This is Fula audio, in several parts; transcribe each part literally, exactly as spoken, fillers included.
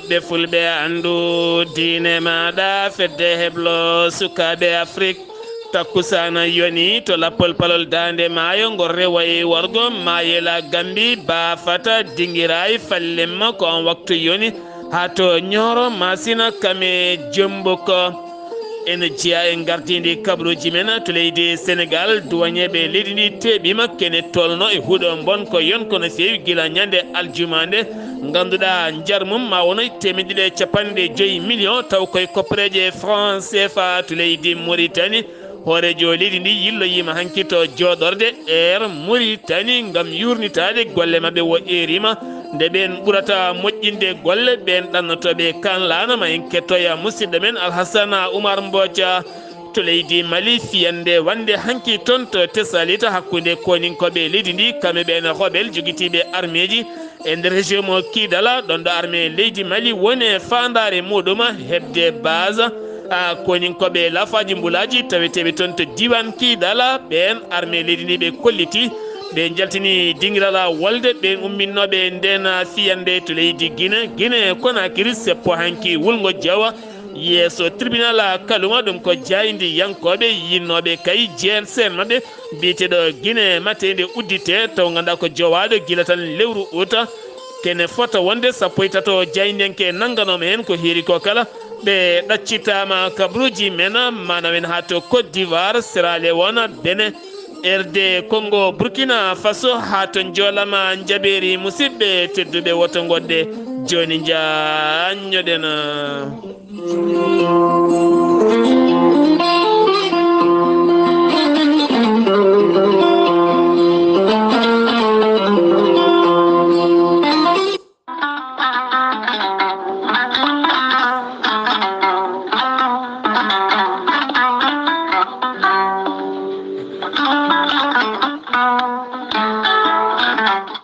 Ɓe fulɓe anndu diine maaɗa, fedde heblo sukaaɓe Afrik. Takkusaana yoni to lappol palol daande maayo, ngol rewa e worgo, maayela Gambi, baafata, dingiraay, fallemma, ko on waktu yoni. Haa to Ñooro, Masina, Kame, Jombo ko. Ene jeyaa e ngardiindi kabaruuji men to leydi Senegaal, duwañeeɓe leydi ndi teeɓiima kene tolno e huɗo mbon ko yon kono feewi gila ñande aljuma nde, ngannduɗaa njar mum ma wono teemeɗɗe ɗiɗi e capanɗe joyi million, taw koye koppareeje franc C F A to leydi Mauritanie. Hooreejo leydi ndi yilloyiima hanki to jooɗorde Air Mauritanie ngam yuurnitaade golle maɓɓe, wo eeriima nde ɓeen ɓurata moƴƴinde golle, ɓeen ɗannotooɓe kaan laana. Ma en kettoya musidɗo men Alhassana Oumar Mboca to leydi Mali, fiyande wande hanki toon to Tesalita hakkunde koninkooɓe leydi ndi, kamɓe ɓeen rebel jogitiiɓe armeeji e nder région mo Kidala, ɗon ɗo armée leydi Mali woni e faandaare muɗum heɓde base a koninkooɓe lafaaji mbulaaji taweteeɓe toon to diiwaan Kidala. Ɓeen armée leydi ndi ɓe kolliti, ɓe njaltini dingiral wolde ɓeen umminnooɓe ndeen fiyande to leydi Gine. Gine Konakiri seppo hanki wulngo jawa yeeso tribunal kalunga, ɗum ko jaayndiyankooɓe yinnooɓe kay G N C N maɓɓe biyeteeɗo Gine mateende uddite, taw ngannduɗaa ko jowaaɗo gila tan lewru uta. Kene fota wonde sappo e tato jaayndiyanke nannganoomo heen ko heeri ko kala. Ɓe ɗaccitaama kabaruuji men, maanaam en haa to Côte d'Ivoire, Sierra Leone, Benin, R D Congo, Burkina Faso, haa to njoolama njabeeri. Musidɓe tedduɓe, woto ngonɗe jooni njaanñoɗen.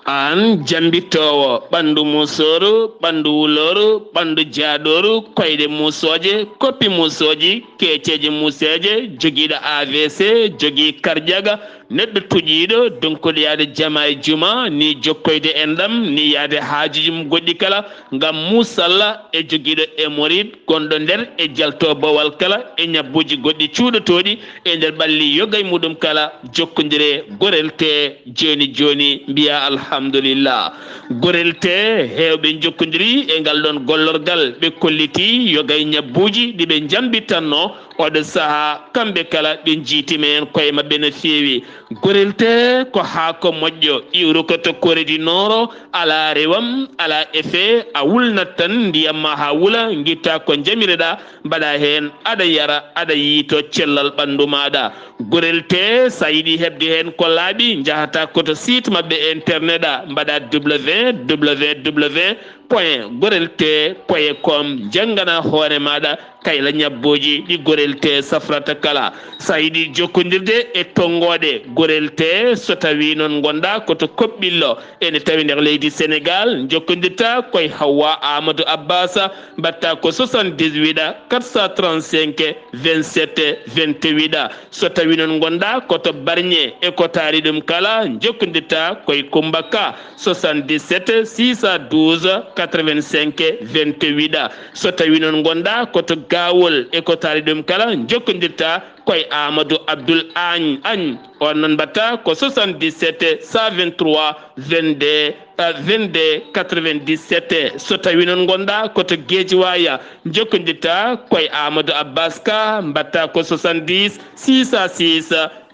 Aan jammbitoowo, ɓanndu musooru, ɓanndu wulooru, ɓanndu jaaɗooru, koyɗe musooje, koppi musooji, keeceeje museeje, jogiiɗo A V C, jogii karjaga, neɗɗo tuƴiiɗo, donkuɗo yaade jama e juma, ni jokkoyde enɗam, ni yaade haajuuji mum goɗɗi kala, ngam muusalla e jogiiɗo hémorroïde gonɗo nder e jalto bowal kala e ñabbuuji goɗɗi cuuɗotooɗi e nder ɓalli yoga e muɗum kala, jokkondire Gorel Tee jooni jooni, mbiya alhamdulillah. Gorel Tee heewɓe njokkondiri e ngal ɗoon gollorgal, ɓe kolliti yoga e ñabbuuji ɗi ɓe njambitanno oɗo sahaa, kamɓe kala ɓe njiitima heen koye maɓɓe no feewi. Gorel Tee ko haako moƴƴo, iwruko to Corée du Nord, alaa rewam, alaa effet, a wulnat tan ndiyam ma haa wula, ngitta ko njamireɗaa, mbaɗa heen, aɗa yara, aɗa yiyto cellal ɓanndu maaɗa. Gorel Tee, so a yiɗi heɓde heen ko laaɓi, njahata ko to site maɓɓe internet a, mbaɗa W W W point gorel tee point com, njanngana hoore maaɗa kayla ñabbuuji ɗi Gorel Tee safrata kala. So a yiɗi jokkondirde e tonngooɗe Gorel Tee, so tawii noon ngonɗaa ko to Koɓɓillo, ene tawi nder leydi Senegaal, njokkondirta koye Hawwa Amadou Abbas, mbaɗta ko soixante-dix-huit quatre cent trente-cinq vingt-sept vingt-huit. So tawii noon ngonɗaa ko to Barñe e ko taari ɗum kala, njokkondirta koye Kummba Ka, soixante-dix-sept six cent douze quatre-vingt-cinq vingt-huit. So tawii noon ngonɗaa ko to Gaawol e ko taari ɗum kala, njokkondirta koye Amadou Abdoul Agne. Agne, on noon mbaɗta ko soixante-dix-sept cent vingt-trois vingt-deux, euh, vingt-deux quatre-vingt-dix-sept. So tawii noon ngonɗaa ko to Guédiawaye, njokkondirta koye Amadou Abbas Ka, mbaɗta ko soixante-dix six cent six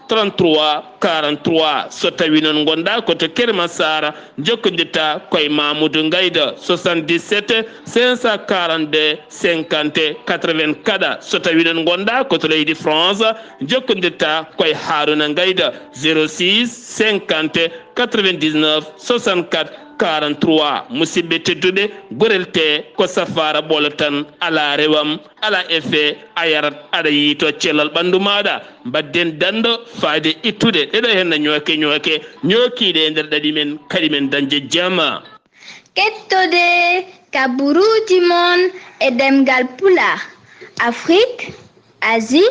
trente-trois quarante-trois. So tawii noon ngonɗaa ko to Keur Massar, njokkondirta koye Mamoudou Ngayda, soixante-dix-sept cinq cent quarante-deux cinquante quatre-vingt-quatre. So tawii noon ngonɗaa ko to leydi France, njokkondirta koye Harouna Ngayda, zéro six cinquante quatre-vingt-dix-neuf soixante-quatre quarante-trois. Musidɓe tedduɓe, Gorel Tee ko safaara ɓolo tan, alaa rewam, alaa effet, a yarat, aɗa yiyto cellal ɓanndu maaɗa. Mbaɗden danndo faayde ittude ɗeɗo henna ñooke ñooke, ñookiiɗe e nder ɗaɗi men, kaɗi men dañde jama. Kettode kaburuuji mon e ɗemngal Pulaar, Afrik, Asie,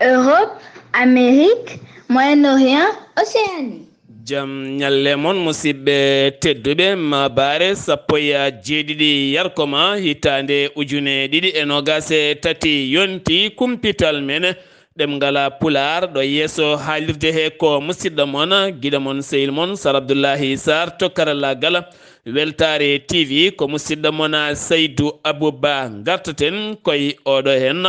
Europe, Amérique, Moyen-Orient, Océanie. Jam ñalle mon, musidɓe tedduɓe. Maabaare sappo e jeeɗiɗi yarko ma, hitaande ujune ɗiɗi e noogaas e tati yonti. Kumpital men ɗemngal Pulaar ɗo yeeso haalirde he ko musidɗo mon, giɗo mon, sehil mon, Sar Abdullahi Sar to karallaagal Weltaare T V. Ko musidɗo mon Saydu Abuba. Ngartaten koye oɗo heen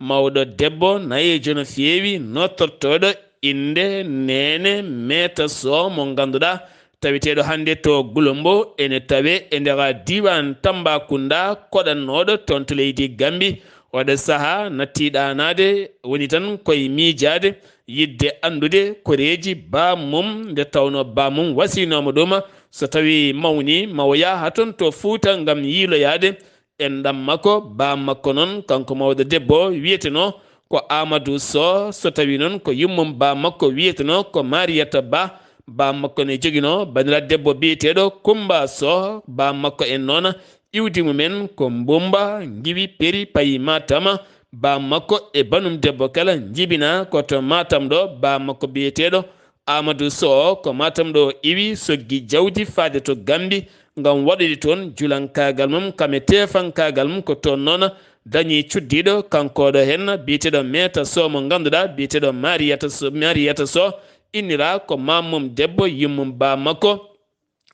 mawɗo debbo, nayeejo no feewi, nootortooɗo innde Neene Meeta Soh, mo ngannduɗaa taweteeɗo hannde to Gulombo, ene tawee e nder diiwaan Tambacounda, koɗannooɗo toon to leydi Gambi. Oɗo sahaa nattii ɗaanaade, woni tan koye miijaade, yiɗde anndude koreeji baam mum, nde tawnoo baam mum wasiynooma ɗum, so tawii mawnii, ma o yaha toon to Fuuta ngam yiiloyaade enɗam makko. Baam makko noon, kanko mawɗo debbo, wiyetenoo ko Aamadu Soh. So tawii noon ko yummum, baam makko wiyetenoo ko Maariyata Bah. Baam makko ne joginoo banndiraaɗo debbo biyeteeɗo Kummba Soh. Baam makko en noon, iwdi mumen ko Mbummba, Ngiwi, Peri, Payi, Matam. Baam makko e banum debbo kala njibinaa ko to Matam ɗo. Baam makko biyeteeɗo Aamadu Soh ko Matam ɗo iwi, soggi jawdi faade to Gambi ngam waɗude toon julankaagal mum, kam e teefankaagal mum. Ko toon noon dañi cuddiiɗo, kanko ɗo heen biyeteeɗo Meeta Soh mo ngannduɗaa biyeteeɗo Maariyata Soh, Maariyata Soh, inniraa ko maam mum debbo, yummum baam makko.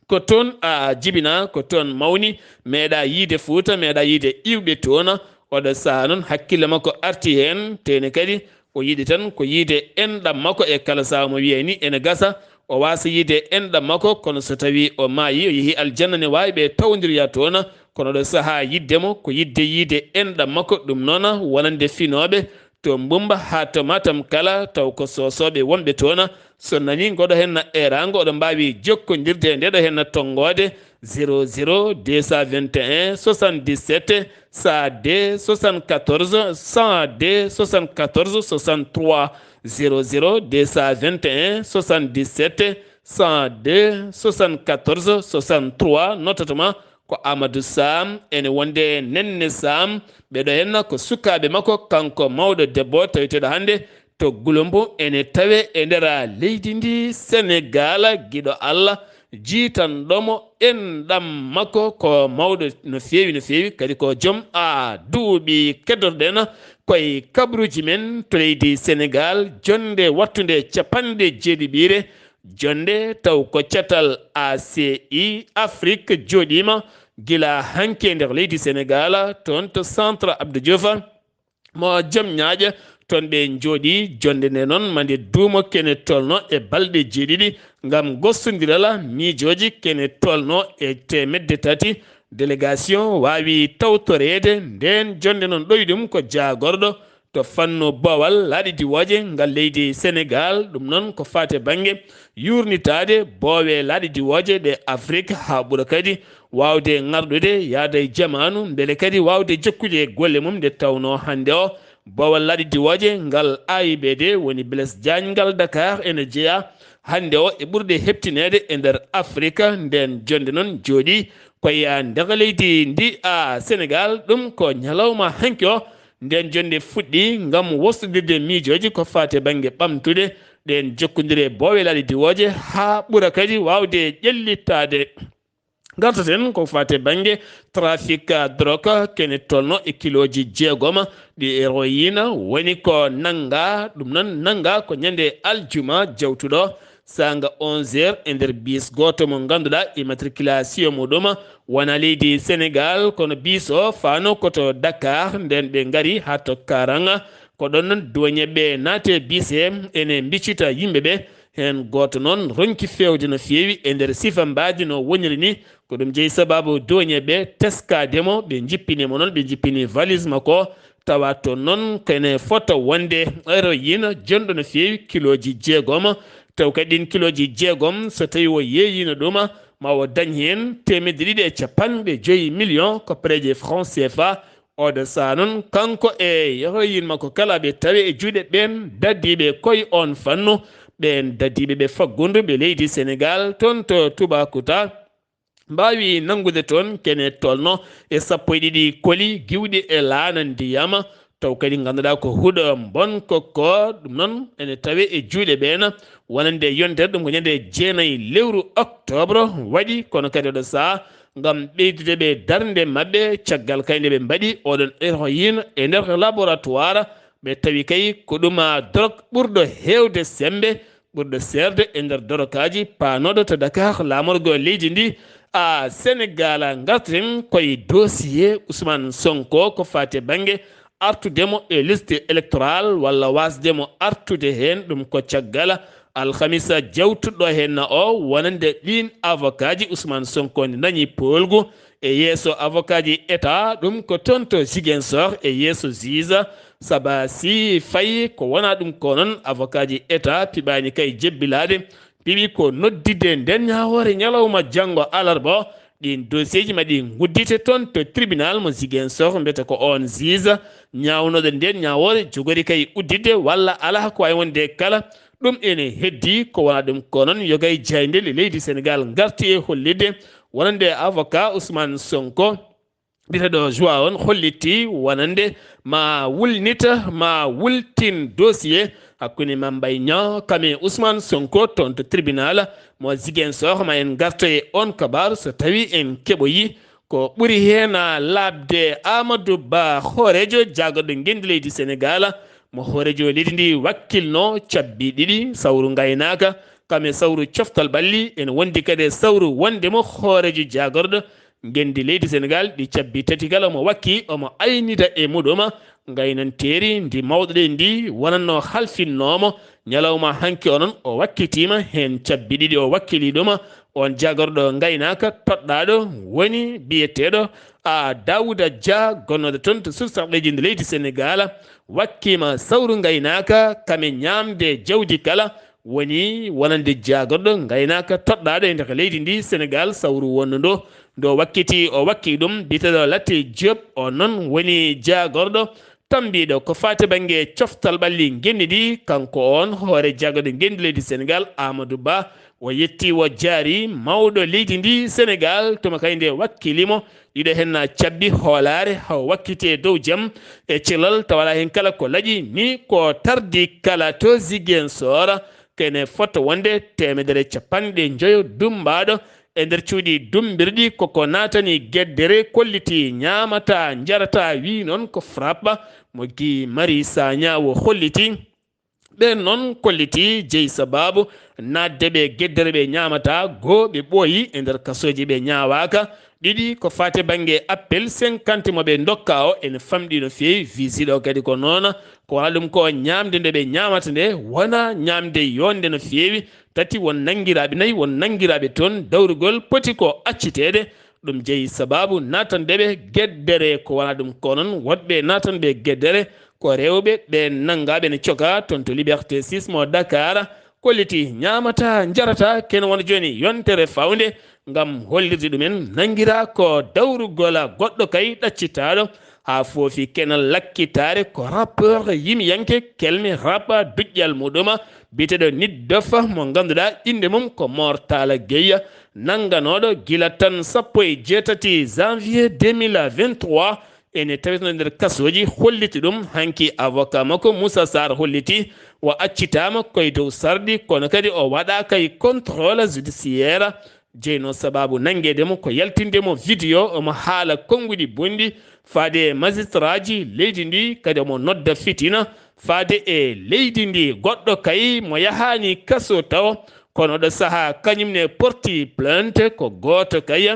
Ko toon a jibinaa, ko toon mawni, meeɗaa yiide Fuuta, meeɗaa yiide iwɓe toon. Oɗo sahaa noon hakkille makko arti heen, teene kadi o yiɗi tan ko yiide enɗam makko. E kala sahaa mo wiyay ni ene gasa o waasa yiide enɗam makko, kono so tawii o maayii, o yehii aljanna, ne waawi ɓe tawondiroya toon. Kono oɗo sahaa yiɗde mo ko yiɗde yiide enɗam makko, ɗum noon wonande finooɓe to Mbummba haa to Matam kala, taw ko Soosooɓe wonɓe toon. So nanii ngoɗo heen na eeraango, oɗo mbaawi jokkondirde e ndeɗo heen na tonngoode, zéro zéro deux cent vingt et un soixante-dix-sept cent deux soixante-quatorze, cent deux soixante-quatorze soixante-trois, zéro zéro deux cent vingt et un soixante-dix-sept cent deux soixante-quatorze soixante-trois. Notatoma ko Amadou Sam, ene wonde Nenne Sam. Ɓeɗo henna ko sukaaɓe makko, kanko mawɗo debbo taweteeɗo hannde to Gulombo, ene tawe e nder leydi ndi Senegal. Giɗo Allah jiitanɗomo enɗam makko ko mawɗo no feewi, no feewi, kadi ko joom a duuɓi. Keddotoɗen koye kabruji men to leydi Senegal, jonde wattunde capanɗe jeeɗiɓiire jonde, taw ko catal A C I Afrique jooɗiima gila hanki e nder leydi Senegal, toon to centre Abdou Diouf mo jom ñaaƴa. Toon ɓe njooɗii, jonde nde noon ma nde duumo, kene tolno e balɗe jeeɗiɗi ngam gostondiral miijooji, kene tolno e teemedde tati délégation waawi tawtoreede. Ndeen jonde noon ɗoyɗum ko jaagorɗo to fannu boowal laaɗe diwooje ngal leydi Senegal. Ɗum noon ko faati e bannge yuurnitaade boowe laaɗe diwooje ɗe Afrik, haa ɓura kadi waawde ŋarɗude yaada e jamaanu, mbele kadi waawde jokkude e golle mum. Nde tawnoo hannde o boowal laaɗe diwooje ngal A I B D, woni Blaise Diagne ngal Dakar, ene jeyaa hannde o e ɓurde heɓtineede e nder Afrik. Ndeen jonde noon jooɗii koye nder leydi ndi a Senegal. Ɗum ko ñalawma hanki o ndeen jonde fuɗɗii ngam wostondirde miijooji ko faati e bannge ɓamtude ɗeen jokkondire boowe laaɗe diwooje haa ɓura kadi waawde ƴellitaade. Ngartaten ko faati e bannge trafic drogue, kene tolno e kilooji jeegom ɗi héroïne woni ko nannga. Ɗum noon nannga ko ñande aljuma jawtuɗo saanga onze heures e nder bis gooto mo ngannduɗaa immatriculation muɗum wona leydi Senegal, kono bis o faano ko to Dakar. Ndeen ɓe ngari haa to Karang, ko ɗoon noon duwañeeɓe naati e bis he, ene mbiccita yimɓe ɓe. Heen gooto noon ronki feewde no feewi e nder sifa mbaadi no woniri ni. Ko ɗum jeyi sabaabu duwañeeɓe teskaade mo, ɓe njippini mo noon, ɓe njippini valise makko. Tawa toon noon kene fota wonde héroïne jonɗo no feewi, kilooji jeegom. Taw kadi ɗiin kilooji jeegom, so tawii o yeeyiino ɗum, ma o dañ heen teemedde ɗiɗi e capanɗe joyi million ko prix de franc C F A. Oɗo sahaa noon, kanko e héroïne makko kala, ɓe tawi e juuɗe ɓeen dadiiɓe koye oon fannu, ɓeen dadiiɓe ɓe faggundu ɓe leydi Senegal, toon to Toubacouta. Mbaawi nanngude toon kene tolno e sappo e ɗiɗi koli giwɗi e laana ndiyam, taw kadi ngannduɗaa ko huɗo mbon ko ko ɗum noon ene tawe e juuɗe ɓeena. Wonande yontere ɗum ko ñande jeenayi lewru octobre waɗi, kono kadi oɗo saha ngam ɓeydude ɓe darnde maɓɓe, caggal kay nde ɓe mbaɗi oɗon héroïne e nder laboratoire, ɓe tawi kay ko ɗum a drogue ɓurɗo heewde sembe, ɓurɗo seerde e nder dorokaaji paanooɗo to Dakar, laamorgo leydi ndi. A Sénégal, ngarten koye dossier Ousmane Sonko ko faati e bannge artude mo e liste électorale walla wasde mo artude heen. Ɗum ko caggal alhamisa jawtuɗo heen o, wonande ɗiin avocat ji Ousmane Sonko nde dañi poolgu e yeeso avocat ji État, ɗum ko toon to Ziguinchor e yeeso juge. Saba si fayi ko wona ɗum ko noon, avocat ji État piɓaani kay jebbilaade, piɓi ko noddide nden ñaawoore ñalawma janngo alarba o, ɗiin dossier ji ma ɗi nguddite toon to tribunal mo Ziguinchor, mbiyete ko oon juge ñaawnooɗo nden ñaawoore jogori kay udditde walla alaa ko waawi wonde kala. Ɗum ene heddi, ko wona ɗum ko noon, yogay jaaynde le leydi Sénégal ngarti e hollitde wonande avocat Ousmane Sonko, biyeteeɗo João on, holliti wonande ma wulnita, ma wultin dossier hakkunde Mame Mbaye Niang kam e Ousmane Sonko toon to tribunal mo Ziguinchor. Ma en ngarto e on kabaaru so tawi en keɓoyi. Ko ɓuri heen laaɓde, Amadou Ba, hooreejo jaagorɗo ngenndi leydi Sénégal, mo hooreejo leydi ndi wakkilno cabbi ɗiɗi, sawru ngaynaaka kam e sawru coftal ɓalli, ene wondi kadi e sawru wonde mo hooreejo jaagorɗo ngenndi leydi Sénégal. Ɗi cabbi tati kala mo wakki, omo aynida e muɗum ngaynanteeri ndi mawɗo ɗe ndi wonanno halfinnoomo ñalawma hanki o noon. O wakkitiima heen cabbi ɗiɗi, o wakkili ɗum. On jaagorɗo ngaynaaka toɗɗaaɗo woni biyeteeɗo a Daouda Dia, gonnooɗo toon to sursarɗeeji ndi leydi Sénégal, wakkiima sawru ngaynaaka kam e ñaamde jawdi kala, woni wonande jaagorɗo ngaynaaka toɗɗaaɗo e nder leydi ndi Sénégal, sawru wonno ndo ndo wakkiti, o wakki ɗum biyeteeɗo Latte Diop, o noon woni jaagorɗo tambiiɗo ko faati bannge coftal ɓalli ngenndi ndi. Kanko on hoore jaagorɗo ngenndi leydi Sénégal, Amadou Ba, o yetti, o jaari mawɗo leydi ndi Sénégal, tuma kay nde wakkili mo ɗiɗo heen cabbi hoolaare, haw wakkiti e dow jam e celal, tawa alaa heen kala ko laƴi, ni ko tardi kala to Ziguinchor, kene fota wonde teemedere capanɗe njoyo dummbaaɗo e nder cuuɗi dummbirɗi, koko naatani geddere, kolliti ñaamata, njarata, wi noon ko frappe mo Guy Marius Sagna o holliti. Ɓeen noon kolliti jeyi sabaabu naatde ɓe geddere ɓe ñaamata, goo ɓe ɓooyi e nder kasooji ɓe ñaawaaka. Ɗiɗi ko faati bannge appel cinquante mo ɓe ndokka o, ene famɗi no feewi. Wisiɗo kadi ko noona, ko wona ɗum ko ñaamde nde ɓe ñaamata nde wona ñaamde yonde no feewi. Tati won nanngiraaɓe, nayi won nanngiraaɓe toon, dawrugol poti ko acciteede. Ɗum jeyi sabaabu naatandeɓe geddere, ko wona ɗum ko noon, woɗɓe naatanɓe geddere ko rewɓe ɓe nanngaaɓe ne coka toon to Liberté six mo Dakar. Kolliti ñaamata, njarata, kene wona jooni yontere fawnde ngam hollirde ɗumen. Nanngiraa ko dawrugol goɗɗo kay ɗaccitaaɗo haa foofi kenal lakkitaare ko rappeur yimiyanke kelme rap duƴƴal muɗum biyeteeɗo Nit Dof mo ngannduɗaa innde mum ko Mor Talla Gueye, nannganooɗo gila tan sappo e jeetati janvier deux mille vingt-trois, ene taweteno nder kasooji. Holliti ɗum hanki avocat makko Moussa Sarr, holliti o accitaama koye dow sarɗi, kono kadi o waɗaaka e contrôle judiciaire. Jeyno sabaabu nanngeede mo ko yaltinde mo vidéo omo haala konnguɗi bonɗi faade e magistrat ji leydi ndi, kadi omo nodda fitina faade e leydi ndi. Goɗɗo kay mo yahaani kaso taw, kono ɗo sahaa kañum ne porti plainte ko gooto kay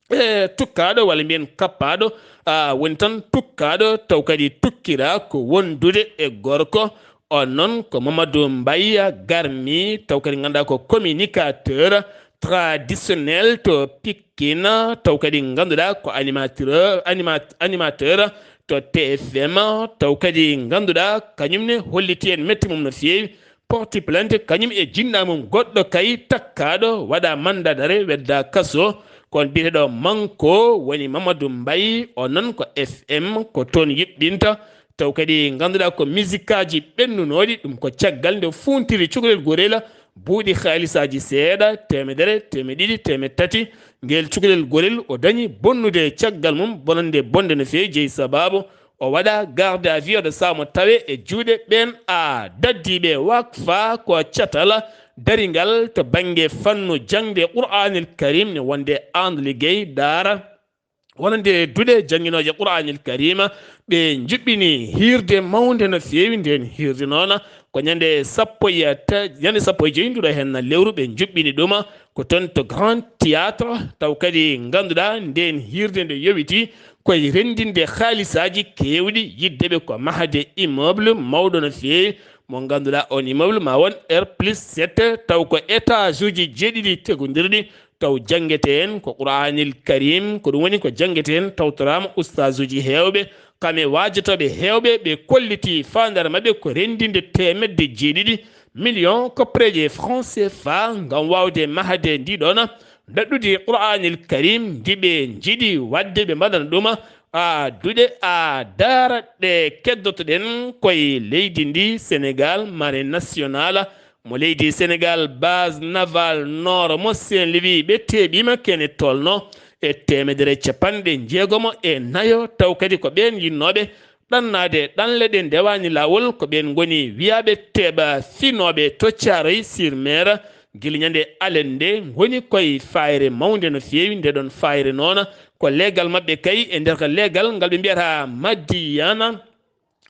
e tukkaaɗo, walla mbiyen kappaaɗo, a, woni tan tukkaaɗo, taw kadi tukkira ko wondude e gorko. On noon ko Mamadou Mbaye garmi, taw kadi ngannduɗaa ko communicateur traditionnel to Pikine, taw kadi ngannduɗaa ko animateur, anima-, animateur to T F M, taw kadi ngannduɗaa kañum ne holliti en metti mum no feewi, porti plainte kañum e jinna mum goɗɗo kay takkaaɗo, waɗa mandat d'arrêt, wedda kaso. Ko on biyeteeɗo Manko woni Mamadou Mbaye, on noon ko F M, ko toon yuɓɓinta. Taw kadi ngannduɗaa ko misikaji ɓennunooɗi, ɗum ko caggal nde fuuntiri cukalel gorel, buuɗi haalisaaji seeɗa, teemedere, teemeɗe ɗiɗi, teemeɗe tati. Ngel cukalel gorel o dañi bonnude caggal mum, bonande bonde no feewi, jeyi sabaabu O waɗa garde à vue, oɗo saamo tawe e juuɗe ɓeen a daddiiɓe. Waqfa ko catal daringal to bannge fannu jaŋde Qur'aanil Karim, ne wonde aan liggey daara wonande duɗe jannginooje Qur'aanil Karima. Ɓe njuɓɓini hiirde mawnde no feewi. Ndeen hiirde noon ko ñande sappo e ta-, ñande sappo e joy nduɗo heen lewru ɓe njuɓɓini ɗum ko toon to Grand Théâtre, taw kadi ngannduɗaa ndeen hiirde nde yowiti koye renndinde haalisaaji keewɗi, yiɗde ɓe ko mahde immeuble mawɗo no feewi, mo ngannduɗaa oon immeuble ma won R plus sept, taw ko étage uji jeeɗiɗi tegondirɗi, taw janngete heen ko Qur'aanil Karim, ko ɗum woni ko janngete heen tawtoraama ustaazuuji heewɓe, kam e waajotooɓe heewɓe, ɓe kolliti faandaare maɓɓe ko renndinde teemedde jeeɗiɗi million koppareeje franc C F A ngam waawde mahde ndi ɗoon daɗɗudi Qur'aanil Karim ndi ɓe njiɗi waɗde, ɓe mbaɗana ɗum a duɗe a daara ɗe keddotoɗen koye leydi ndi Sénégal, Marine Nationale mo leydi Sénégal, base navale Nord mo Saint-Louis, ɓe teeɓiima kene tolno e teemedere capanɗe jeegomo e nayo, taw kadi ko ɓeen yinnooɓe ɗannaade ɗanle ɗe ndewaani laawol, ko ɓeen ngoni wiyaaɓe teeɓa finooɓe to Thiaroye sur Mer. Gila ñande alel nde ngoni koye faayre mawnde no feewi. Nde ɗoon faayre noon ko leegal maɓɓe kay, e nder ka leegal ngal ɓe mbiyata Madiyana,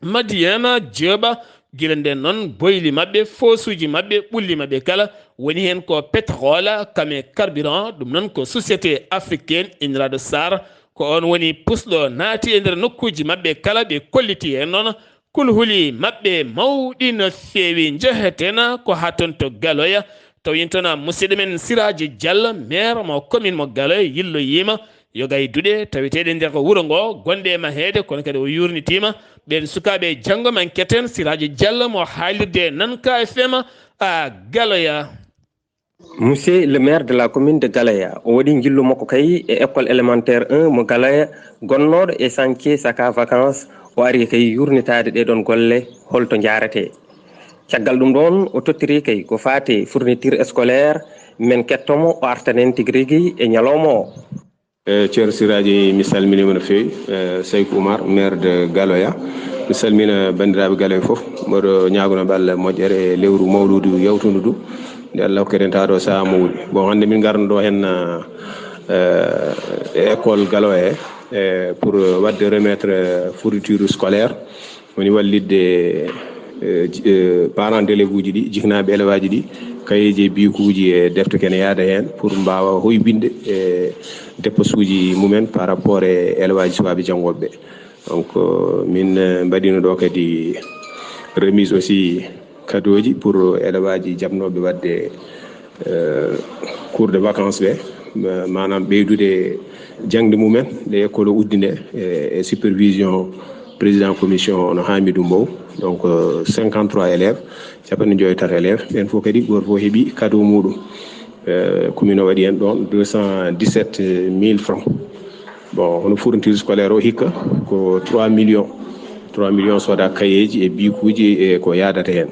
Madiyana Jeeɓa. Gila ndeen noon boyli maɓɓe, foosuuji maɓɓe, ɓulli maɓɓe kala woni heen ko pétrole, kame carburant, ɗum noon ko société africaine inniraaɗo Sar. Ko oon woni pusɗo naati e nder nokkuuji maɓɓe kala, ɓe kolliti heen noon kulhuli maɓɓe mawɗi no feewi. Njeheten ko haa toon to Galoya, taw yen toon musidɗo men Siraaji Diallo, maire mo commune mo Galoya, yilloyiima yoga e duɗe taweteeɗe nder ko wuro ngo, gonɗe e maheede, kono kadi o yuurnitiima ɓeen sukaaɓe janngo. Men ketten Siraaji Diallo mo haalirde Nanka F M a Galoya. Monsieur le maire de la commune de Galoya, o waɗi njillu makko kay e école élémentaire un mo Galoya, gonnooɗo e chantier Saka Vacances, o ari kay yuurnitaade ɗee ɗoon golle, holto njaarete. Caggal ɗum ɗoon, o tottiri kay ko faati fourniture scolaire, men kettomo o artanen tigi rigi e ñalawma o. Eh, Ceerno Siraaji, mi salminiima no feewi. Eh, Seyku Umar, maire de Galoya. Mi salmina banndiraaɓe Galoya fof. Mboɗo ñaagunoo ɓe Allah moƴƴere e lewru mawluudu yawtundu ndu. Nde Allah hokketen tawa ɗo sahaa mawɗi. Bon, hannde min ngarno ɗo heen, eh, e école Galoya, eh, pour waɗde remettre, eh, fourniture scolaire. Woni wallitde, eh, ji-, eh, parents d'élèves uji ɗi, jiknaaɓe élèves aji ɗi, kayeeji e bikuuji e defte kene yaada heen pour mbaawa hoybinde e dépenseuji mumen par rapport e élèves aji sukaaɓe janngooɓe ɓe. Donc, eh, min, eh, mbaɗino ɗo kadi remise aussi cadeauji pour élèves aji jaɓnooɓe waɗde, eh, cours de vacances ɓe, ma-, maanaam ɓeydude jaŋde mumen nde école o uddi nde, e, e supervision président commission o no Hamidou Mbow. Donc, euh, cinquante-trois élèves, capanɗe joy e tati élèves, ɓeen fof kadi gooto fof heɓi cadeau muɗum. Euh, commune o waɗi heen ɗoon deux cent dix-sept mille francs. Bon, hono fourniture scolaire o hikka ko trois millions. Trois millions soda kayeeji e bikuuji e ko yaadata heen.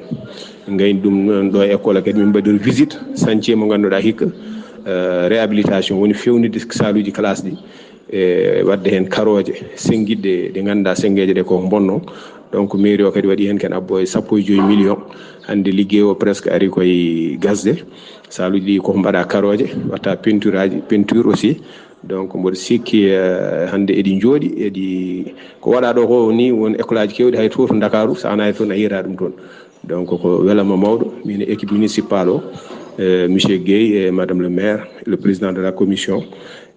Ngayni ɗum noon ɗo e école kadi min mbaɗir visite chantier mo ngannduɗaa hikka, eh, réhabilitation woni feewnitde saaluuji classe ɗi. E waɗde heen karooje senngiɗɗe ɗe ngannduɗaa senngeeje ɗe ko bonnoo. Donc mairie o kadi waɗi heen ken abbo e sappo e joy million. Hannde liggey o presque ari koye gasde. Saaluuji ɗi ko mbaɗa karooje, watta peinture aji, peinture aussi. Donc mboɗo sikki, eh, hannde eɗi njooɗi, eɗi, ko waɗa ɗo ko ni won école aji keewɗi hay to, to Ndakaaru, so a naati toon a yiyata ɗum toon. Donc ko welama mawɗo, min e équipe municipale o, eh, monsieur Guèye e madame le maire, le président de la commission,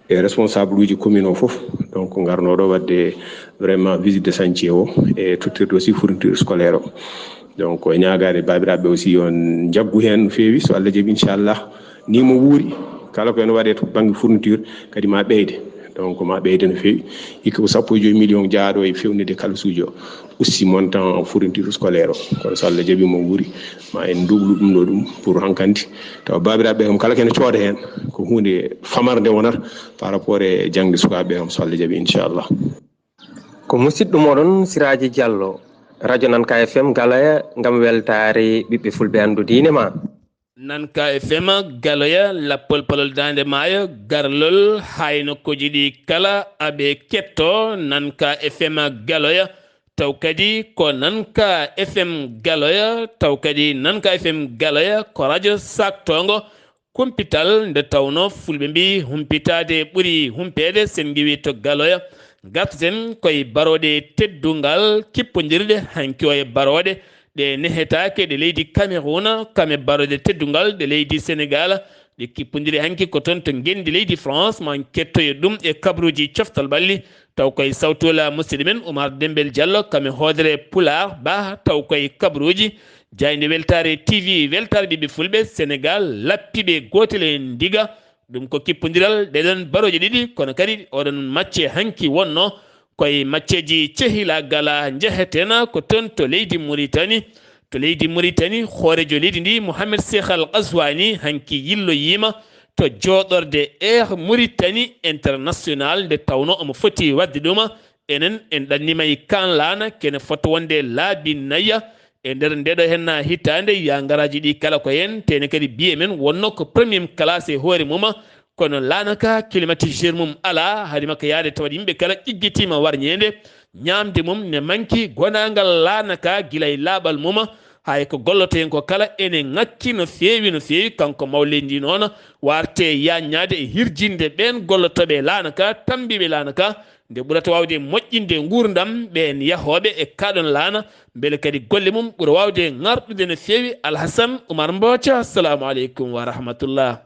e responsable uji commune o fof. Donc ngarno ɗo waɗde vraiment visite de chantier o e tottirde aussi fourniture scolaire o. Donc e ñaagaade baabiraaɓe aussi yo njaggu heen no feewi, so Allah jaɓi inchallah. Ni mo wuuri, kala ko ene waɗe to bannge fourniture, kadi ma ɓeyde. Donc ma ɓeyde no feewi. Hikka ko sappo e joy million jaaɗo e fewnitde kalasuuji o. Aussi montant fourniture scolaire o. Kono so Allah jaɓi mo wuuri, ma en ndublu ɗum ɗo ɗum pour hankandi. Tawa baabiraaɓe kam kala kene cooda heen, ko huunde famarde wonata par rapport e jaŋde sukaaɓe kam so Allah jaɓi inchallah. Ko musidɗo moɗon Siraaji Diallo, radio Nanka F M Galoya, ngam weltaare ɓiɓɓe fulɓe anndu diine ma. Nanka F M Galoya, lappol palol daande maayo, garlol hay nokkuuji ɗi kala aɓe ketto. Nanka F M Galoya, taw kadi ko Nanka F M Galoya, taw kadi Nanka F M Galoya ko radio saktongo kumpital, nde tawno fulɓe mbi humpitaade ɓuri humpeede. Sen ngiwi to Galoya, gartaten koye barooɗe teddungal kippondirɗe hanki o e barooɗe ɗe nehetaake ɗe leydi Cameroun, kame barooɗe teddungal ɗe leydi Senegal. Ɗe kippondiri hanki ko toon to ngenndi leydi France, ma en kettoyo ɗum e kabaruuji coftal ɓalli. Taw koye sawtola musidɗo men Oumar Dembel Diallo, kame hoodere Pulaar, ba taw koye kabaruuji jaaynde weltaare T V, weltaare ɓiɓɓe fulɓe Senegal, lappiɓe gootel e ndiga. Ɗum ko kippondiral ɗeɗon barooje ɗiɗi, kono kadi oɗon macce hanki wonno koye macceeji cehila gala njehetena ko toon to leydi Muritani. To leydi Muritani, hooreejo leydi ndi, Mohamed Cheikh Al Ghazouani, hanki yilloyiima to jooɗorde Air Mauritanie International, nde tawno omo foti waɗde ɗuma. Enen, en ɗannima e kaan laana, kene fota wonde laabi naya e nder ndeɗo henna hitaande. Ya ngaraaji ɗi kala ko heen, tene kadi biye men wonno ko première classe e hoore muma, kono laana ka climatiseur mum alaa, haade makko yaade tawat yimɓe kala ƴiggitiima warñeende, ñaamde mum ne manki. Gonaangal laana ka gila e laaɓal muma, hay ko golloto heen ko kala ene ŋakki no feewi, no feewi. Kanko maw leydi ndi noon, warte yaññaade e hirjinde ɓeen gollotooɓe e laana ka, tambiiɓe laana ka, nde ɓurata waawde moƴƴinde nguurndam ɓeen yahooɓe e kaɗon laana, mbele kadi golle mum ɓura waawde ŋarɗude no feewi. Alhasan Umar Mbooca, assalamu aleykum wa rahmatullah.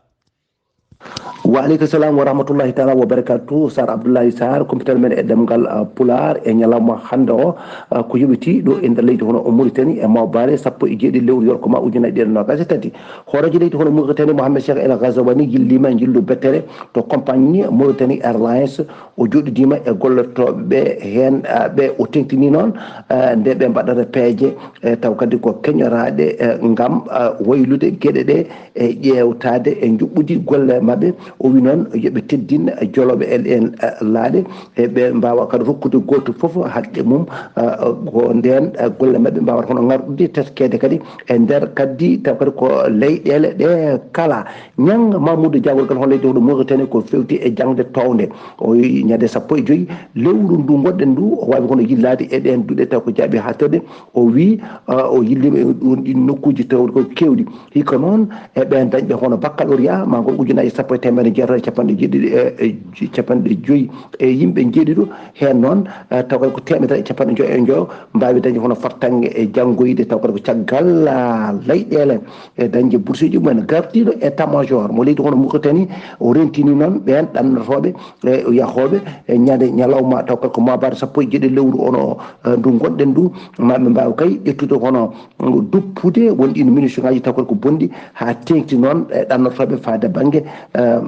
Wa aleykum salam wa rahmatullahi taala wa barakatuh. Sar Abdoulaye Sar, kumpital men e ɗemngal, ah, Pulaar e ñalawma hannde o, ah, ko yoɓiti ɗo e nder leydi hono o Mauritanie e mawbaare sappo e jeeɗiɗi lewru yorko ma ujunnaji ɗiɗi e nogas e tati. Hooreejo leydi hono Mauritanie, Mohamed Cheikh El Ghazouani, yilliima njillu bettere to compagnie Mauritanie Airlines. O jooɗidiima e gollotooɓe heen, ah, ɓe o teŋtini noon, ah, nde ɓe mbaɗata peeje, eh, taw kadi ko keñoraaɗe, eh, ngam, ah, waylude geɗe ɗe e ƴeewtaade e njuɓɓudi golle maɓɓe. O wi noon yo ɓe teddin jolooɓe e ɗeen, eh, laaɗe, e ɓe mbaawa kadi rokkude gooto fof haqqe mum, eh, ko ndeen, eh, golle maɓɓe mbaawata hono ŋarɗude, teskeede kadi e nder kaddi, taw kadi ko leyɗeele ɗe kala. Ñannga Mamoudou Diagol kadi hono leydi hono Mauritanie ko feewti e jaŋde toownde. O wi ñande sappo e joyi lewru ndu ngonɗen ndu, o waawi hono yillaade e ɗeen duɗe taw ko jaaɓi haaɗtirde. O wi, ah, o yilliima e ɗum ɗin nokkuuji tawɗi ko keewɗi. Hikka noon, e ɓeen dañɓe hono baccalauréat, ma ngol ujunaaji sappo e teemedde jeetati e capanɗe jeeɗiɗi e, e capanɗe joyi e yimɓe njeeɗiɗo, heen noon, eh, taw kadi ko teemedere e capanɗe joyi e joyo mbaawi dañde hono fartaŋŋe e janngoyde, taw kadi ko caggal, ah, leyɗeele e dañde bourseeji mumen. Gardiiɗo état major mo leydi hono Mauritanie, o rentini noon ɓeen ɗannotooɓe e yahooɓe e ñande ñalawma, taw kadi ko mabaare sappo e jeeɗiɗi lewru ono, eh, ndu ngonɗen ndu, ma ɓe mbaaw kay ƴettude hono duppude won ɗin munition ngaji taw kadi ko bonɗi, haa teeŋti noon e ɗannotooɓe faade bannge, eh,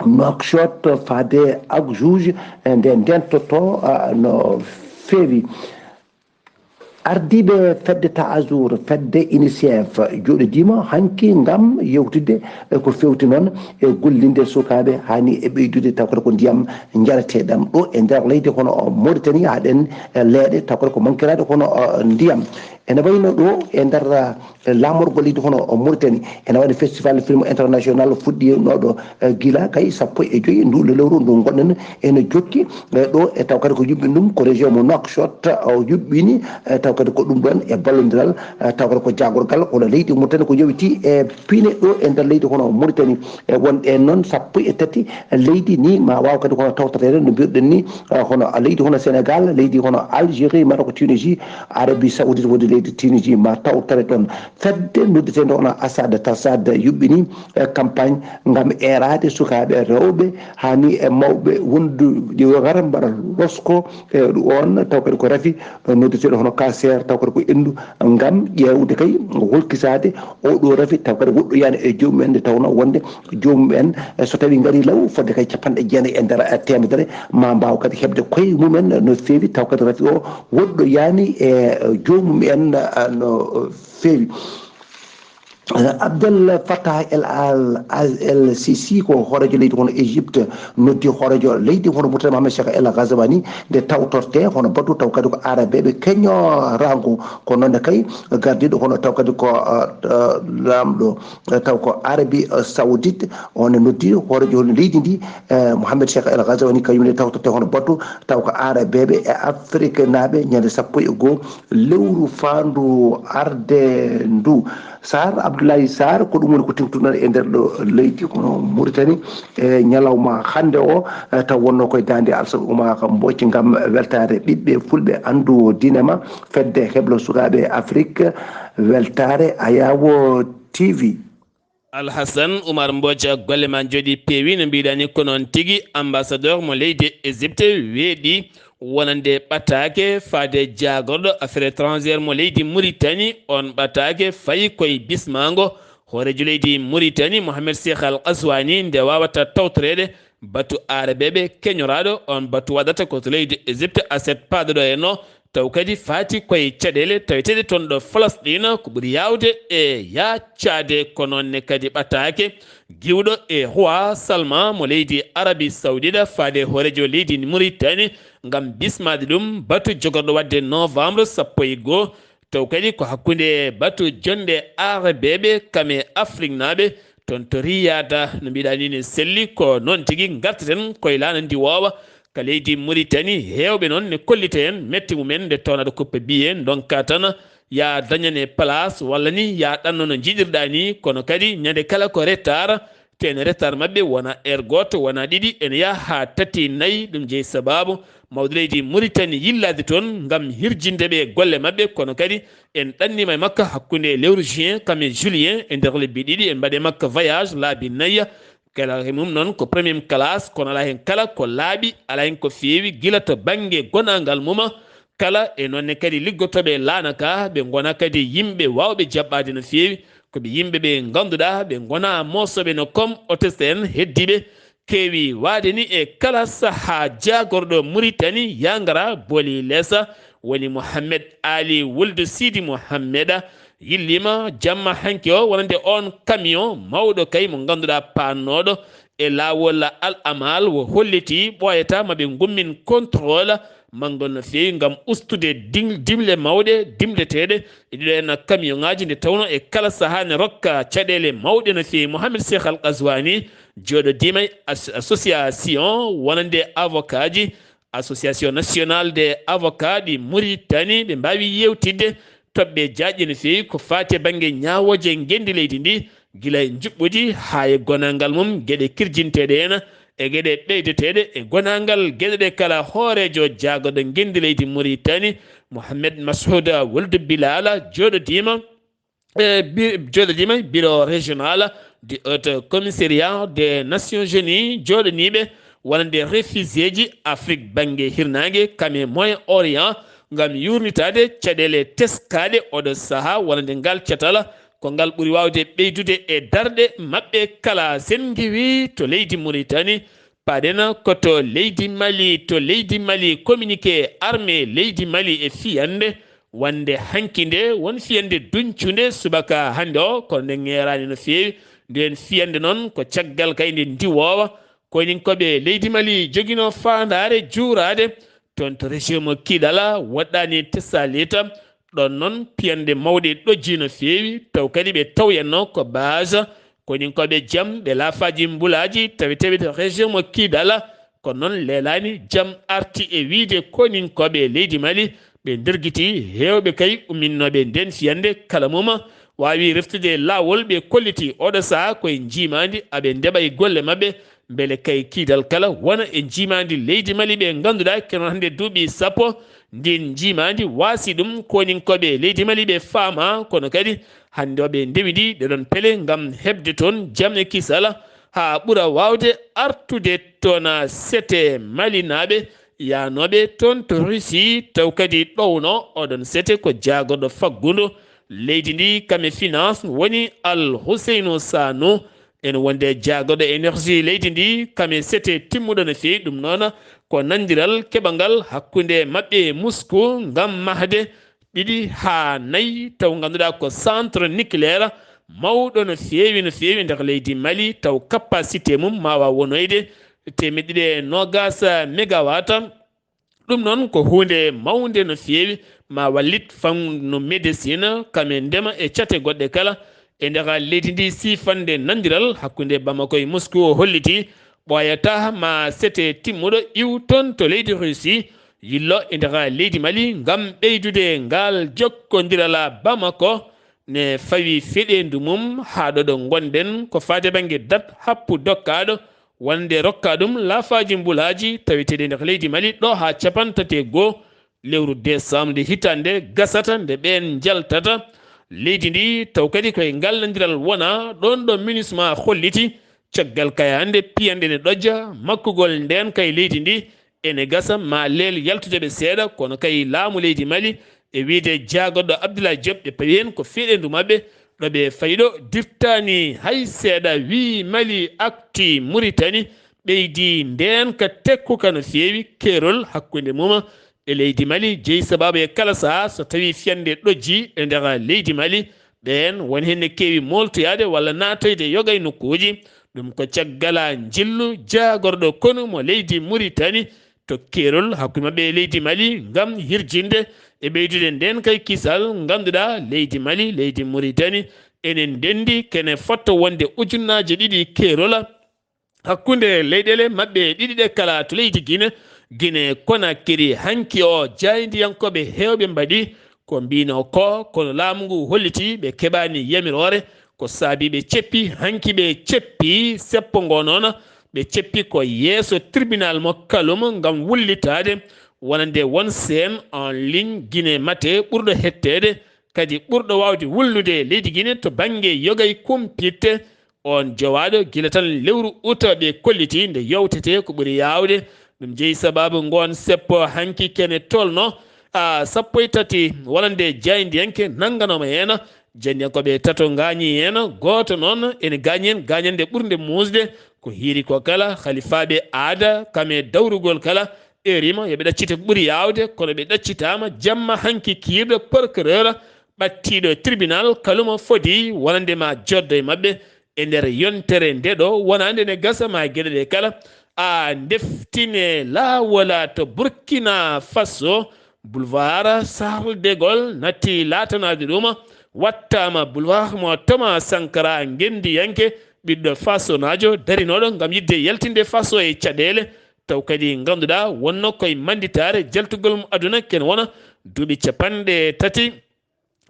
Nouakchott, faade ak juge, eh, nde ndentoto, ah, no feewi. Ardiiɓe fedde Ta'azur, fedde UNICEF, jooɗidiima hanki ngam yewtidde e ko feewti noon e gollinde sukaaɓe, hani e ɓeydude taw kadi ko ndiyam njareteeɗam ɗo e nder leydi hono Mauritanie, haa ɗeen, eh, leeɗe taw kadi ko mankiraade hono, eh, ndiyam. Ene wayno ɗo e nder, eh, laamorgo leydi hono Mauritanie, ene waɗi festival film international fuɗɗinooɗo, eh, gila kay sappo e joyi ndu lewru ndu ngonɗen ene jokki, eh, ɗo e taw kadi ko yuɓɓini ɗum ko région mo Nouakchott, o yuɓɓini, eh, taw kadi ko ɗum ɗoon e ballondiral, eh, taw kadi ko jaagorgal hono leydi Mauritanie ko yowiti e pine ɗo e nder leydi hono Mauritanie. E won ɗeen noon sappo e tati leydi ni ma waaw kadi hono tawtoreede no mbiruɗen ni, eh, hono leydi hono Sénégal, leydi hono Algérie, Maroc, Tunisie, Arabie Saoudite woni leydi Tunisie ma tawtore ɗoon. Fedde noddeteende hono Assad Tassad yuɓɓini, eh, campagne ngam eeraade sukaaɓe rewɓe, hani e mawɓe wondude yo ngara mbaɗa losko, eh, ɗum on taw kadi ko rafi, eh, noddeteeɗo hono cancer, taw kadi ko enndu, ngam ƴeewde kay holkisaade oo ɗoo rafi, taw kadi woɗɗoyaani e joomum en, nde tawnoo wonde joomum en, eh, so tawii ngarii law fodde kay capanɗe jeenayi e nder, eh, teemedere, ma mbaaw kadi heɓde koye mum en no feewi, taw kadi rafi o woɗɗoyaani e, eh, joomum en, eh, no feewi. Abdel Fattah El Al El Sisi ko hooreejo leydi hono Égypte, noddi hooreejo leydi hono Mauritanie Mohamed Cheikh El Ghazouani nde tawtorte hono batu taw kadi ko arabeeɓe keñoraango. Ko noon ne kay gardiiɗo hono taw kadi ko laamɗo taw ko Arabie Saoudite, on ne noddi hooreejo hono leydi ndi, Mohamed Cheikh El Ghazouani, kañum ne tawtorte hono batu taw ko arabeeɓe e afriknaaɓe ñande sappo e goo lewru faandu arde ndu. Sar Abdoulaye Sar, ko ɗum woni ko tengtuɗen e nder ɗo leydi kono Mauritanie e ñalawma hannde o, taw wonno koye daande Alsan Oumar Mbodj ngam weltaare ɓiɓɓe fulɓe anndu diine ma. Fedde heblo sukaaɓe Afrique, weltaare Ayawo T V. Alhasan Oumar Mbodj, golle ma njooɗi peewi no mbiɗa ni. Ko noon tigi, ambassadeur mo leydi Égypte weeɗi wonande ɓataake faade jaagorɗo affaire étrangère mo leydi Mauritanie. On ɓataake fayi koye bismaango hooreejo leydi Mauritanie Mohamed Cheikh Al Ghazouani nde wawata tawtoreede batu arabeeɓe keñoraaɗo. On batu waɗata ko to leydi Égypte, aset paadoɗo e no taw kadi faati koye caɗeele taweteeɗe toon ɗo Falasɗiina ko ɓuri yaawde e yaacaade. Ko noon ne kadi ɓataake giwɗo e roi Salman mo leydi Arabie Saoudite faade hooreejo leydi Mauritanie ngam bismaade ɗum batu jogorɗo waɗde novembre sappo e goo. Taw kadi ko hakkunde batu jonde arabeeɓe kam e afriknaaɓe toon to Riyad. No mbiɗa ni ne selli, ko noon tigi ngartaten koye laana ndiwoowa ka leydi Mauritanie. Heewɓe noon ne kollita en mette mumen nde tawnaɗo coppe biye ndonka tan ya dañane place walla ni ya ɗanno no njiɗirɗa ni, kono kadi ñande kala ko retard. Te ne retard maɓɓe wona heure gooto, wona ɗiɗi, ene yaha haa tati, nayi. Ɗum jeyi sababu mawɗo leydi Mauritanie yillaade toon ngam hirjinde ɓe golle maɓɓe, kono kadi en ɗannima e makko hakkunde lewru juin kam e juillet e nder lebbi ɗiɗi. En mbaɗe makko voyage laabi nayi, kala e mum noon ko première classe, kono alaa heen kala ko laaɓi, alaa heen ko feewi gila to bannge gonaangal mum kala. E noon ne kadi liggotooɓe laana ka ɓe ngona kadi yimɓe waawɓe jaɓɓaade no feewi. Ko ɓe yimɓe ɓe ngannduɗaa ɓe ngona moosooɓe no comme hôtesse en heddiiɓe keewi waade ni e kala sahaa. Jaagorɗo Mauritanie yangara booli lesa woni Mohamed Ali Wuldu Sidi Mohameda yillima jamma hanki o wonande on camion mawɗo kay mo ngannduɗaa paannooɗo e laawol Al Amal wo holliti ɓooyata maɓe ngummin contrôle manngo no feewi ngam ustude ding- dimle mawɗe dimleteeɗe e ɗiɗo en camion ŋaaji nde tawno e kala sahaa ne rokka caɗeele mawɗe no feewi. Mohamed Cheikh Al Ghazouani jooɗodiima e as- association wonande avocat ji, Association Nationale des Avocats ɗi Mauritanie, ɓe mbaawi yeewtidde toɓɓe jaajɗe no feewi ko faati e bannge ñaawooje ngenndi leydi ndi, gila e njuɓɓudi haa e gonaangal mum, geɗe kirjinteeɗe en e geɗe ɓeydeteeɗe e gonaangal geɗe ɗe kala. Hooreejo jaagorɗo ngenndi leydi Mauritanie, Mohamed Mashoud Wuld Bilal, jooɗodiima e bi- jooɗodiima e bureau régional du haut commissariat des Nations Unies jooɗaniiɓe wonande réfugiéji Afrique bannge hirnaange kam e Moyen Orient ngam yuurnitaade caɗeele teskaaɗe oɗo sahaa wonande ngal catal. Ko ngal ɓuri waawde ɓeydude e darɗe maɓɓe kala. Sen ngiwi to leydi Mauritanie, paaɗen ko to leydi Mali. To leydi Mali, communiqué armée leydi Mali e fiyannde wonande hanki nde won fiyannde duñcunde subaka hannde o, kono nde ŋeeraani no feewi. Ndeen fiyannde noon ko caggal kay nde ndiwoowa koyninkooɓe leydi Mali joginoo faandaare juuraade toon to région mo Kidal, woɗɗaani Tessalita. Ɗoon noon piyannde mawɗe ɗojji no feewi, taw kadi ɓe tawyatnoo ko base koyninkooɓe jam ɓe laafaaji mbulaaji taweteeɓe to région mo Kidal. Kono noon leelaani jam arti e wiyde koyninkooɓe leydi Mali ɓe ndergiti heewɓe kay umminnooɓe ndeen fiyannde kala mum waawi reftude laawol. Ɓe kolliti oɗo sahaa koye njiimaandi aɓe ndeɓa e golle maɓɓe mbele kay kiidal kala wona e njiimaandi leydi Mali ɓe ngannduɗaa keno hannde duuɓi sappo ndin njiimaandi waasi ɗum koyninkooɓe leydi Mali ɓe faama. Kono kadi hannde o ɓe ndewidi ɗe ɗon pele ngam heɓde toon jam e kisal haa ɓura waawde artude toon sete malinaaɓe yahnooɓe toon to Russie, taw kadi ɗowno oɗon sete ko jaagorɗo faggudu leydi ndi kam e finance woni Al Huseynu Sanu. Ene wonde jaagorɗo énergie leydi ndi kam e sete timmuɗo no feewi. Ɗum noon ko nandiral keɓangal hakkunde maɓɓe e Moscou ngam mahde ɗiɗi haa nayi taw ngannduɗaa ko centre nucléaire mawɗo no feewi, no feewi nder leydi Mali, taw capacité mum ma waaw wonoyde teemeɗɗe ɗiɗi e noogaas megawatt. Ɗum noon ko huunde mawnde no feewi, ma wallit fannu médecine, kam e ndema e cate goɗɗe kala. E nder leydi ndi, siifannde nanndiral hakkunde Bamako e Moscou o holliti ɓooyataa ma sete timmuɗo iw toon to leydi Russie, yillo e nder leydi Mali ngam ɓeydude ngaal jokkondiral Bamako ne fawi feɗeendu mum haa ɗo ɗo ngonɗen ko faade bannge dat happu dokkaaɗo wonde rokka ɗum laafaaji mbulaaji taweteeɗi e nder leydi Mali ɗo haa cappanɗe tati e goo lewru décembre nde hitaande gasata nde ɓeen njaltata leydi ndi, taw kadi koye ngallondiral wona ɗoon ɗo MINUSMA holliti caggal kay hannde piyanɗe ne ɗojja makkugol ndeen kay leydi ndi. Ene gasa ma leel yaltude ɓe seeɗa, kono kay laamu leydi Mali e wiyde jaagorɗo Abdoulaye Diop ɓe pawi heen ko feɗeendu maɓɓe ɗo ɓe fayi ɗo dirtaani hay seeɗa. Wii Mali Actu Mauritanie ɓeydi ndeen ka tekkuka no feewi keerol hakkunde mum e leydi Mali jeyi sabaabu e kala sahaa so tawii fiyannde ɗojji e nder leydi Mali. Ɓeen won heen ne keewi mooltoyaade walla naatoyde yoga e nokkuuji. Ɗum ko caggal njillu jaagorɗo konu mo leydi Mauritanie to keerol hakkunde maɓɓe e leydi Mali ngam hirjinde e ɓeydude ndeen kay kisal. Ngannduɗaa leydi Mali, leydi Mauritanie ene ndenndi kene fotto wonde ujunnaaje ɗiɗi keerol hakkunde leyɗeele maɓɓe ɗiɗi ɗe kala to leydi Guinée. Guinée Conakry hanki o jaayndiyankooɓe heewɓe mbaɗi ko mbino ko, kono laamu ngu holliti ɓe keɓaani yamiroore, ko saabi ɓe ceppi. Hanki ɓe ceppi seppo ngo noon, ɓe ceppi ko yeeso tribunal mo Kaloum ngam wullitaade wonande won seen en ligne Guinée Mate ɓurɗo hetteede kadi ɓurɗo waawde wulnude leydi Guinée to bannge yoga e kumpitte. On jowaaɗo gila tan lewru uta ɓe kolliti nde yowtete ko ɓuri yaawde. Ɗum jeyi sabaabu ngoon seppo hanki kene tolno a sappo e tati wonande jaayndiyanke nannganooma heen. Jaayndiyankooɓe tato ngaañi heen, gooto noon ene gaañi heen gaañannde ɓurnde muusde. Ko hiiri ko kala halifaaɓe aada kam e dawrugol kala e rima yo ɓe ɗaccite ko ɓuri yaawde, kono ɓe ɗaccitaama jamma hanki kiirɗo procureur ɓattiiɗo tribunal Kaloum fodi wonande ma joddo e maɓɓe e nder yontere nde ɗo wonaande ne gasa ma geɗe ɗe kala a ndeftine laawola to Burkina Faso. Boulevard Charles de Gaulle natti laatanaade ɗum, wattaama boulevard mo Thomas Sankara ngenndiyanke ɓiɗɗo fasonaajo darinooɗo ngam yiɗde yaltinde Faso e caɗeele, taw kadi ngannduɗaa wonno koye mannditaare jaltugol mum aduna ken wona duuɓi cappanɗe tati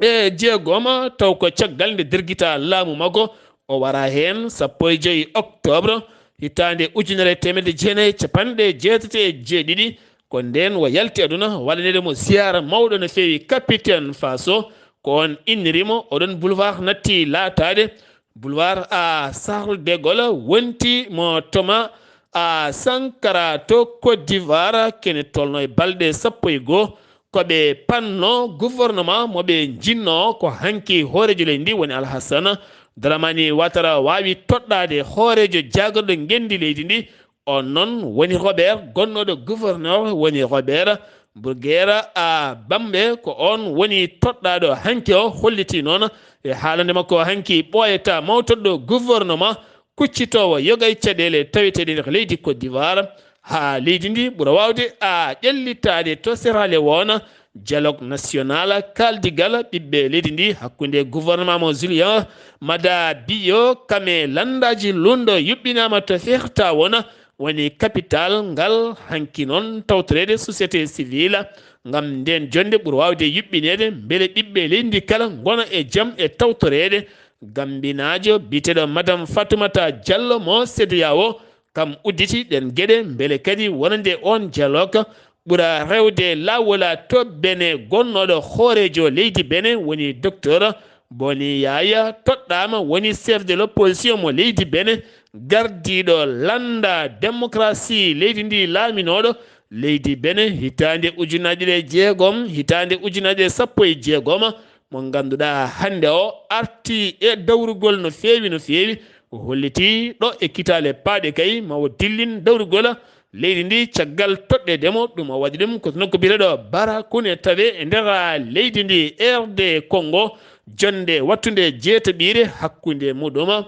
e jeegom, taw ko caggal nde dergita laamu makko o wara heen sappo e joyi octobre hitaande ujunere e teemedde jeenayi e cappanɗe jeetati e jeeɗiɗi. Ko ndeen o yalti aduna waɗaneede mo ziyaara mawɗo no feewi capitaine Faso, ko oon inniri mo oɗon boulevard natti laataade boulevard a Charles de Gaulle wonti mo Thomas a Sankara to Côte d'Ivoire kene tolno e balɗe sappo e goo. Ko ɓe panno gouvernement mo ɓe njinnoo ko hanki hooreejo leydi ndi woni Alhassana Dramani Ouattara waawi toɗɗaade hooreejo jaagorɗo ngenndi leydi ndi. On noon woni Robert gonnooɗo gouverneur woni Robert Bourguer a Bambe ko oon woni toɗɗaaɗo hanki o holliti noon e haalande makko hanki ɓooyata mawtoɗɗo gouvernement kuccitoowo yoga e caɗeele taweteeɗe nder leydi Côte d'Ivoire haa leydi ndi ɓura waawde a ƴellitaade to Sierra Leone. Dialogue national kaaldigal ɓiɓɓe leydi ndi hakkunde gouvernement mo Julien Mada Bio kame lanndaaji lundo yuɓɓinaama to Freetown woni capital ngal hanki noon tawtoreede société civile ngam ndeen jonnde ɓura waawde yuɓɓineede mbele ɓiɓɓe leydi ndi kala ngona e jam e tawtoreede. Gambinaajo biyeteeɗo Madame Fatoumata Diallo mo CEDEAO kam udditi ɗeen geɗe mbele kadi wonande oon dialogue ɓura rewde laawola to Bene gonnooɗo hooreejo leydi Bene woni docteur Boni Yaya toɗɗaama woni chef de l'opposition mo leydi Bene gardiiɗo lannda démocratie leydi ndi laaminooɗo leydi Bene hitaande ujunnaje ɗiɗi e jeegom hitaande ujunnaje sappo e jeegom mo ngannduɗaa hannde o arti e dawrugol no feewi no feewi o holliti ɗo e kitaale paaɗe kay ma o dillin dawrugol leydi ndi caggal toɗɗeede mo. Ɗum o waɗi ɗum ko nokku biyeteeɗo Barakune, tawe e nder leydi ndi. R D Congo, jonnde wattunde jeetaɓiire hakkunde muɗum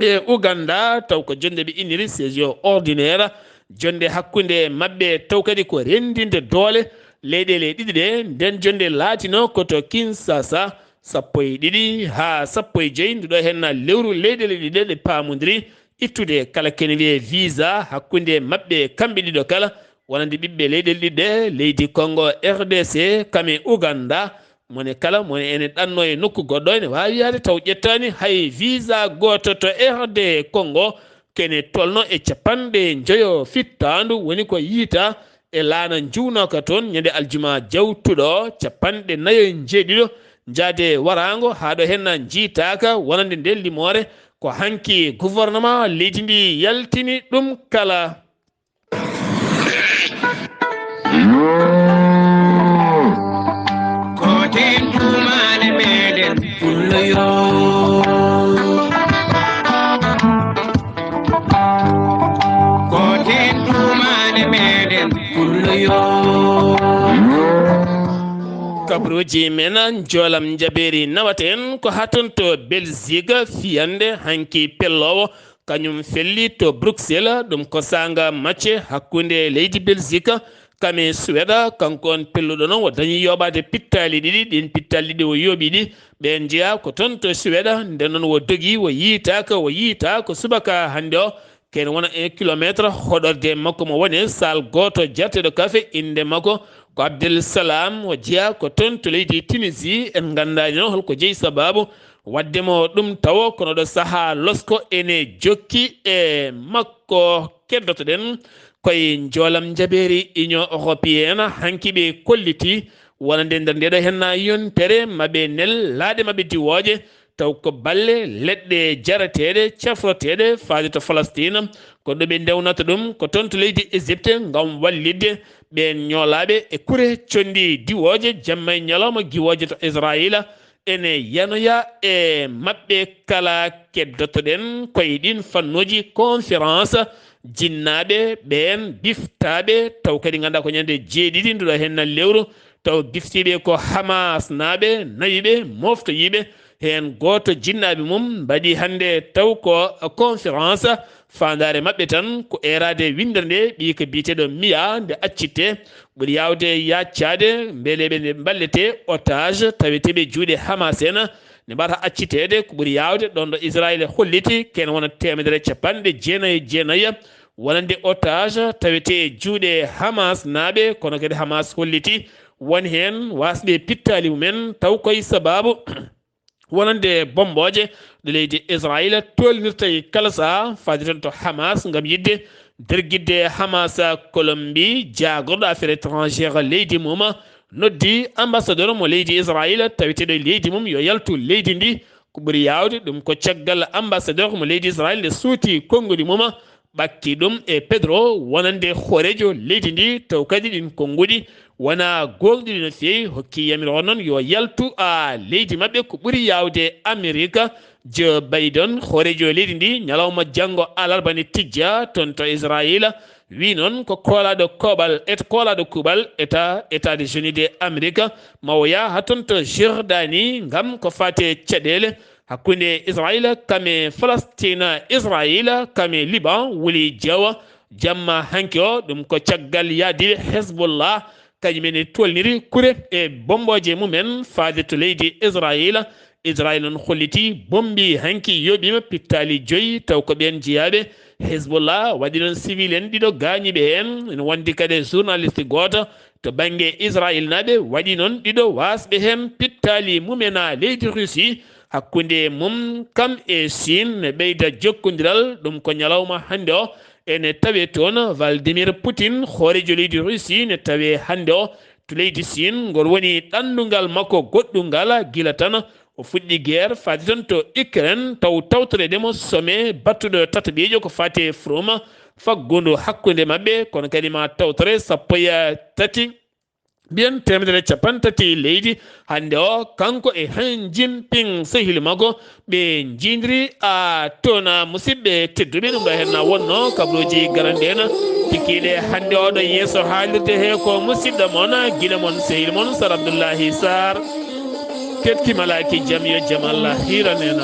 e Uganda, taw ko jonnde ɓe inniri session ordinaire, jonnde hakkunde maɓɓe, taw kadi ko renndinde doole leyɗeele ɗiɗi ɗe. Nden jonnde laatino ko to Kinshasa, sappo e ɗiɗi haa sappo e joy nduɗo henna lewru, leyɗeele ɗiɗi ɗe ɗe paamondiri ittude kala kene wiyee visa hakkunde maɓɓe kamɓe ɗiɗo kala, wonande ɓiɓɓe leyɗeele ɗiɗi ɗe, leydi Congo R D C, kam e Uganda. Mone kala, mone ene ɗanno e nokku goɗɗo, ene waawi yahde taw ƴettaani hay visa gooto to R D Congo. Kene tolno e capanɗe njoyo fittaandu woni ko yiyta e laana njuwnooka toon ñande aljuma jawtuɗo, capanɗe nayo e njeeɗiɗo njaade waraango, haa ɗo henna njiytaaka wonande nden limoore. Ko hanki gouvernement leydi ndi yaltini ɗum kala. Ko teen duumaale meɗen pullo yo. Ko teen duumaale meɗen pullo yo. Kabruuji men, njoolam njabeeri nawaten ko haa toon to Belgique, fiyande hanki pelloowo kañum felli to Bruxelles. Ɗum ko saanga macce hakkunde leydi Belgique kam e Suweda. Kanko on pelluɗo noon, o dañi yooɓaade pittaali ɗiɗi. Ɗiin pittaali ɗiɗi o yooɓi ɗi, ɓeen njeyaa ko toon to Suweda. Nden noon o dogi, o yiytaaka, o yiyitaa ko subaka hannde o. Ken wona un kilometre hoɗorde makko mo woni saal gooto jarteeɗo kafe, innde makko ko Abdel Salam, o jeyaa ko toon to leydi Tunisie. En nganndaani noon holko jeyi sabaabu waɗde mo ɗum tawo, kono ɗo sahaa losko ene jokki e makko. Keddoto-ɗen koye njoolam njabeeri Union Européenne, hanki ɓe kolliti wonande nder ndeɗo henna yontere maɓe nel laaɗe maɓe diwooje, taw ko balle, leɗɗe jarateeɗe, cafroteeɗe, faade to Falastiin. Ko ɗo ɓe ndewnata ɗum, ko toon to leydi Égypte, ngam wallitde ɓeen ñoolaaɓe e kure conndi diwooje, jamma e ñalawma giwooje to Israayiila. Ene yanoya e maɓɓe kala. Keddoto-ɗen koye ɗiin fannuuji conférence jinnaaɓe ɓeen biftaaɓe, taw kadi nganndaa ko ñande jeeɗiɗi nduɗo henna lewru, taw biftiiɓe ko Hamas naaɓe nayi ɓe, moftoyiiɓe. Heen gooto jinnaaɓe mum mbaɗi hannde taw ko conférence. Faandaare maɓɓe tan ko eeraade winndere nde ɓiyka biyeteeɗo Miya nde accitte. Ɓuri yaawde yaaccaade mbele ɓe nde mballete otage taweteeɓe juuɗe Hamas en, nde mbata acciteede. Ko ɓuri yaawde ɗoon ɗo Israayiila holliti ken wona teemedere e capanɗe jeenayi e jeenayi wonande otage tawetee e juuɗe Hamas naaɓe, kono kadi Hamas holliti won heen waasɓe pittaali mumen, taw koye sabaabu wonande bommbooje ɗo leydi Israayiila tolnirta e kala sahaa, faade tan to Hamas ngam yiɗde dergitde Hamas. Colombie, jaagorɗo affaire étrangère leydi mum noddi ambassadeur mo leydi Israayiila taweteeɗo e leydi mum yo yaltu leydi ndi. Ko ɓuri yaawde ɗum ko caggal ambassadeur mo leydi Israayiila nde suuti konnguɗi mum, ɓakki ɗum e Pedro wonande hooreejo leydi ndi, taw kadi ɗiin konnguɗi wonaa goongɗinɗi no feewi. Hokki yamiroore noon yo yaltu a leydi maɓɓe, ko ɓuri yaawde Amerika. Joe Biden, hooreejo leydi ndi, ñalawma janngo alarba ne tijja toon to Israayiila, wi noon ko koolaaɗo koɓal et koolaaɗo kuuɓal État, États-Unis de Amerika, ma o yaha haa toon to Jordanie ngam ko faati e caɗeele hakkunde Israayiila kam e Falastiin, Israayiila kam e Liban wuli jeewa. Jamma hanki o, ɗum ko caggal yahdiiɓe Hezbollah, kañum en e tolniri kure e bommbooje mumen faade to leydi Israayiila. Israayiila noon holliti bommbi hanki yooɓiima pittaali joyi, taw ko ɓeen jeyaaɓe. Hezbollah waɗi noon civil en ɗiɗo gaañiiɓe heen, ene wondi kadi journaliste gooto to bannge Israayiilnaaɓe, waɗi noon ɗiɗo waasɓe heen pittaali mumen a leydi Russie. Hakkunde mum kam e Chine ne ɓeyda jokkondiral, ɗum ko ñalawma hannde o ene tawe toon. Vladimir Poutine, hooreejo leydi Russie, ne tawe hannde o to leydi Chine, ngol woni ɗanndugal makko goɗɗungal gila tan o fuɗɗi guerre faade toon to Ukraine, taw tawtoreede mo sommet battuɗo tataɓiijo ko faati e forum faggundu hakkunde maɓɓe, kono kadi ma tawtore sappo e tati Mbiyen teemedere e capanɗe tati leydi hannde o, kanko e Xi Jinping sehil makko, ɓe njiidiri a tona. Musidɓe tedduɓe, ɗum ɗo henna wonno kabaruuji garanɗi en tikkiiɗe hannde oɗo yeeso haalirde he ko musidɗo mon, giɗo mon, sehil mon Sar Abdullahi Sar. Tetkimalaaki jam, yo jam Allah hiiran en.